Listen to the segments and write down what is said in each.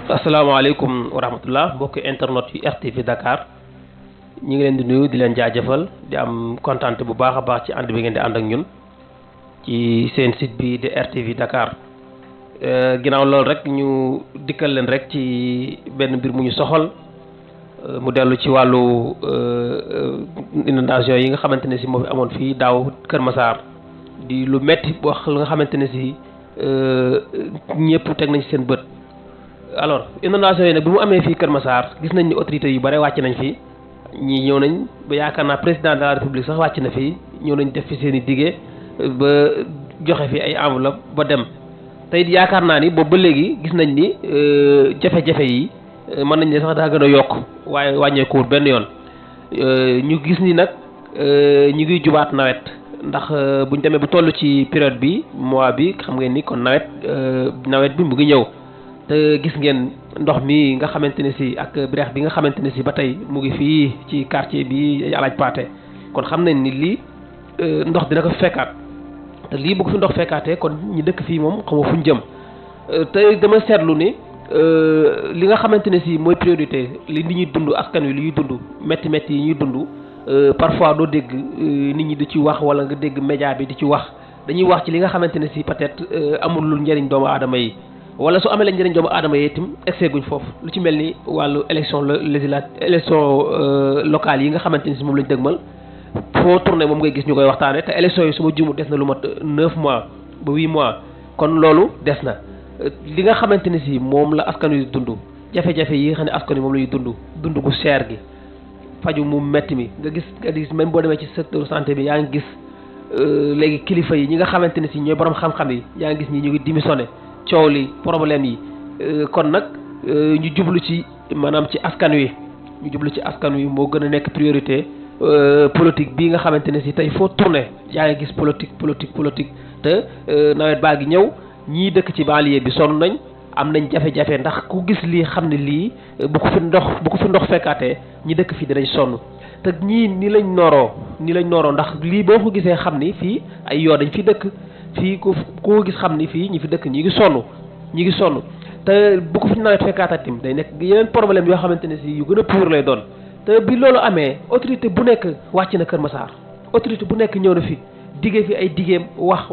asalaamaaleykum wa rahmatullah mbokki internet yu RTV Dakar ñi ngi leen di nuyu di leen jaajëfal di am kontaan bu baax a baax ci ànd bi ngeen di ànd ak ñun ci seen site bi di RTV Dakar ginnaaw loolu rek ñu dikkal leen rek ci benn mbir mu ñu soxal mu dellu ci wàllu inondation yi nga xamante ne si moo fi amoon fii daaw Kër Massar di lu metti wax nga xamante ne si ñëpp teg nañ ci seen bët. alors inondation yi nag bi mu amee fii Kër Massar gis nañ ni autorités yu bare wàcc nañ fi ñii ñëw nañ ba yaakaar naa président de la république sax wàcc na fi ñëw nañ def fi seen i dige ba joxe fi ay enveloppe ba dem te it yaakaar naa ni boobu ba léegi gis nañ ni jafe-jafe yi mën nañ ne sax daa gën a yokk waaye wàññeekuwul benn yoon ñu gis ni nag ñu ngi jubaat nawet ndax buñ demee bu toll ci période bi mois bi xam ngeen ni kon nawet bi mu ngi ñëw. te gis ngeen ndox mi nga xamante ne si ak bireex bi nga xamante ne si ba tey mu ngi fii ci quartier bi Alaaj Paate kon xam nañ ni lii ndox dina ko fekkaat te lii bu ko fi ndox fekkaatee kon ñi dëkk fii moom xamoo fu ñu jëm te dama seetlu ni li nga xamante ne si mooy priorité li ñuy dund askan wi li ñuy dund métti métti yi ñuy dund parfois doo dégg nit ñi di ci wax wala nga dégg média bi di ci wax dañuy wax ci li nga xamante ne si peut-être amul lu njëriñ doomu aadama yi wala su amee la njëriñ doomu aadama yi itam excès guñ foofu lu ci mel ni wàllu élection locale yi nga xamante ni si moom lañ dëgmal foo tourné moom ngay gis ñu koy waxtaane te élection yi su ma jumu des na lu mat 9 mois ba 8 mois kon loolu des na li nga xamante ni si moom la askan wi dund jafe-jafe yi nga xam ne askan wi moom la ñuy dund gu cher gi faju mu metti mi nga gis même boo demee ci secteur santé bi yaa ngi gis léegi kilifa yi ñi nga xamante ne si ñooy borom xam-xam yi yaa ngi gis ñi ñu ngi démissionné coow li problème yi kon nag ñu jublu ci maanaam ci askan wi moo gën a nekk priorité politique bii nga xamante ne si tey foo tourné yaa ngi gis politique te nawet baa ngi ñëw ñii dëkk ci banlieue bi sonn nañ am nañ jafe-jafe ndax ku gis lii xam ne lii bu ko fi ndox fekkaatee ñi dëkk fii dinañ sonn te ñii ni lañ nooroo ndax lii boo ko gisee xam ni fii ay yoo dañ fi dëkk fii ko gis xam ni fii ñi fi dëkk ñi ngi sonn te bu ko fi nawet fekkaatatim day nekk yeneen problème yoo xamante ne si yu gën a pur lay doon te bi loolu amee autorité bu nekk wàcc na Kër Massar autorité bu nekk ñëw na fi diggee fi ay diggeem wax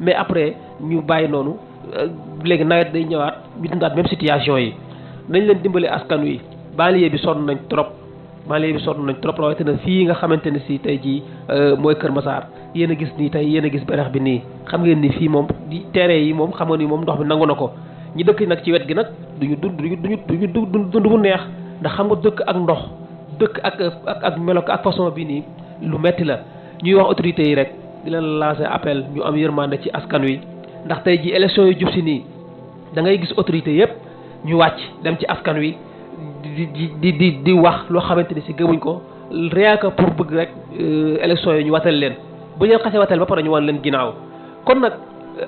mais après ñu bàyyi noonu léegi nawet day ñëwaat ñu dundaat même situation yi nañ leen dimbale askan wi banlieue bi sonn nañ trop rawatina fii nga xamante ne si tey jii mooy Kër Massar yéen a gis nii tey yéen a gis berex bi nii xam ngeen ni fii moom di terrain yi moom xam nga ni moom ndox bi nangu na ko ñi dëkk nag ci wet gi nag duñu dund bu neex ndax xam nga dëkk ak ndox dëkk ak melo ak façon bi nii lu metti la ñuy wax autorités yi rek di leen lancer appel ñu am yërmande ci askan wi ndax tey ji élection yu jub si nii da ngay gis autorités yëpp ñu wàcc dem ci askan wi di wax loo xamante ni si gëmuñ ko rien que pour bëgg rek élection yi ñu watal leen bu leen xasee watal ba pare ñu wan leen ginnaaw kon nag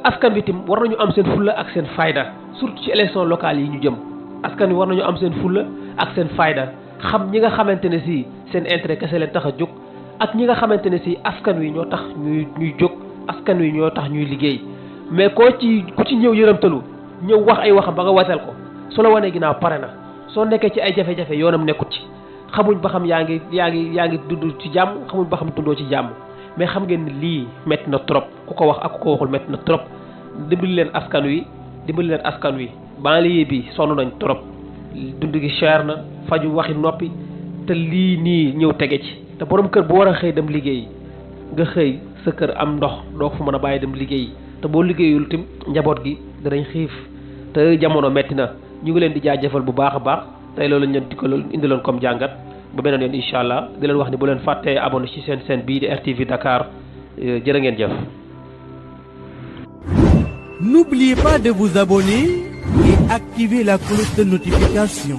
askan wi tim war nañu am seen fulla ak seen fayda surtout ci élection locale yi ñu jëm askan wi war nañu am seen fulla ak seen fayda xam ñi nga xamante ne si seen intérêt kese leen tax a jóg ak ñi nga xamante ne si askan wi ñoo tax ñuy jóg askan wi ñoo tax ñuy liggéey mais ku ci ñëw yërëmtalu ñëw wax ay waxam ba nga watal ko su la wanee ginnaaw pare na soo nekkee ci ay jafe-jafe yoonam nekkut ci xamuñ ba xam yaa ngi dund ci jàmm xamuñ ba xam dundoo ci jàmm mais xam ngeen ni lii métti na trop ku ko wax ak ku ko waxul métti na trop dimbali leen askan wi banlieue bi sonn nañ trop dund gi cher na faju waxi noppi te lii nii ñëw tege ci te borom kër bu war a xëy dem liggéey nga xëy sa kër am ndox doo ko fa mën a bàyyi dem liggéey te boo liggéeyul tim njaboot gi danañ xiif te jamono métti na ñu ngi leen di jaajëfal bu baax a baax tey loolu lañ leen di ko indiloon comme jàngat ba beneen yoon incha allah di leen wax ni bu leen fàttee abonné ci seen chaîne bii di RTV Dakar jërë ngeen jëf. N'oubliez pas de vous abonner et activer la cloche de notification.